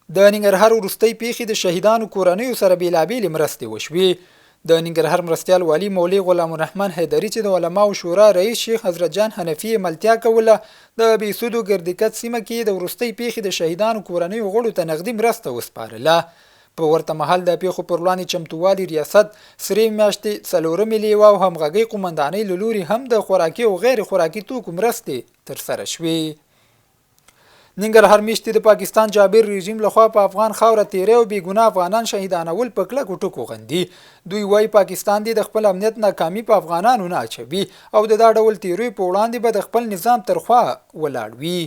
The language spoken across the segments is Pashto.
د ننګرهار وروستۍ پېښې د شهیدانو کورنیو سره بېلابېلې مرستې وشوې. د ننګرهار مرستیال والي مولوي غلام الرحمن حیدري چې د علماو شورا رئیس شیخ حضرت جان حنفي یې ملتیا کوله، د بېسودو ګردیکت سیمه کې یې د وروستۍ پېښې د شهیدانو کورنیو غړو ته نغدي مرسته وسپارله. په ورته مهال د پېښو پر وړاندې چمتووالي ریاست، سرې میاشتې، څلورمې لېوا او همغږۍ قومندانۍ له لوري هم د خوراکي او غیر خوراکي توکو مرستې ترسره شوې. ننګرهار میشتي د پاکستان جابر رژیم لخوا په افغان خاوره تیری او بې ګناه افغانان شهیدانول په کلکو ټکو غندي. دوی وایي پاکستان دې د خپل امنیت ناکامي په افغانانو نه اچوي او د دا ډول تیریو په وړاندې به د خپل نظام تر خوا ولاړ وي.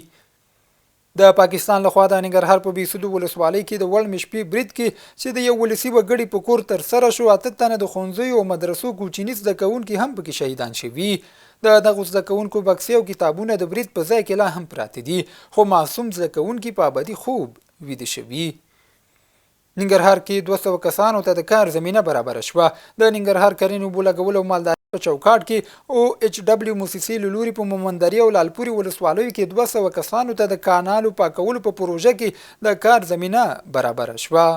د پاکستان لخوا د ننګرهار په بیسودو ولسوالۍ کې د وړمې شپې برید کې چې د یو ولسي وګړي په کور ترسره شو، 8 تنه د ښوونځیو او مدرسو کوچني زده کوونکي هم پکې شهیدان شوي. د دغو زده کوونکو بکسې او کتابونه د برید په ځای کې لا هم پراته دي، خو معصوم زده کوونکي په ابدي خوب ویده شوي. ننګرهار کې 200 کسانو ته د کار زمینه برابره شوه. د ننګرهار کرنې، اوبو لګولو او مالدارۍ په چوکاټ کې او ایچ ډبلیو موسسې له لوري په مومندرې او لالپورې ولسوالیو کې 200 کسانو ته د کانالو پاکولو په پروژه کې د کار زمینه برابره شوه.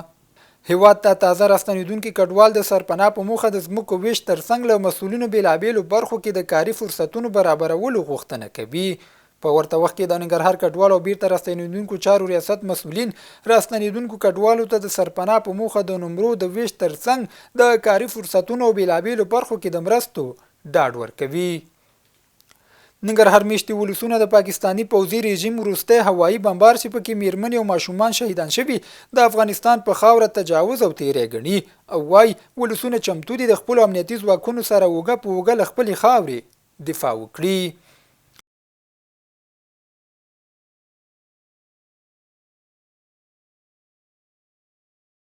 هېواد ته تازه راستنېدونکي کډوال د سرپناه په موخه د ځمکو وېش ترڅنګ له مسؤلینو بېلابېلو برخو کې د کاري فرصتونو برابرولو غوښتنه کوي. په ورته وخت کې د ننګرهار کډوالو او بېرته راستنېدونکو چارو ریاست مسؤلین راستنېدونکو کډوالو ته د سرپناه په موخه د نمرو د وېش ترڅنګ د کاري فرصتونو او بېلابېلو برخو کې د مرستو ډاډ ورکوي. ننګرهار میشتي ولسونه د پاکستاني پوځي رژیم وروستی هوایي بمبار چې پکې میرمنې او ماشومان شهیدان شوي، د افغانستان په خاوره تجاوز او تیری ګڼي او وایي ولسونه چمتو دي د خپلو امنیتي ځواکونو سره اوږه په اوږه له خپلې خاورې دفاع وکړي.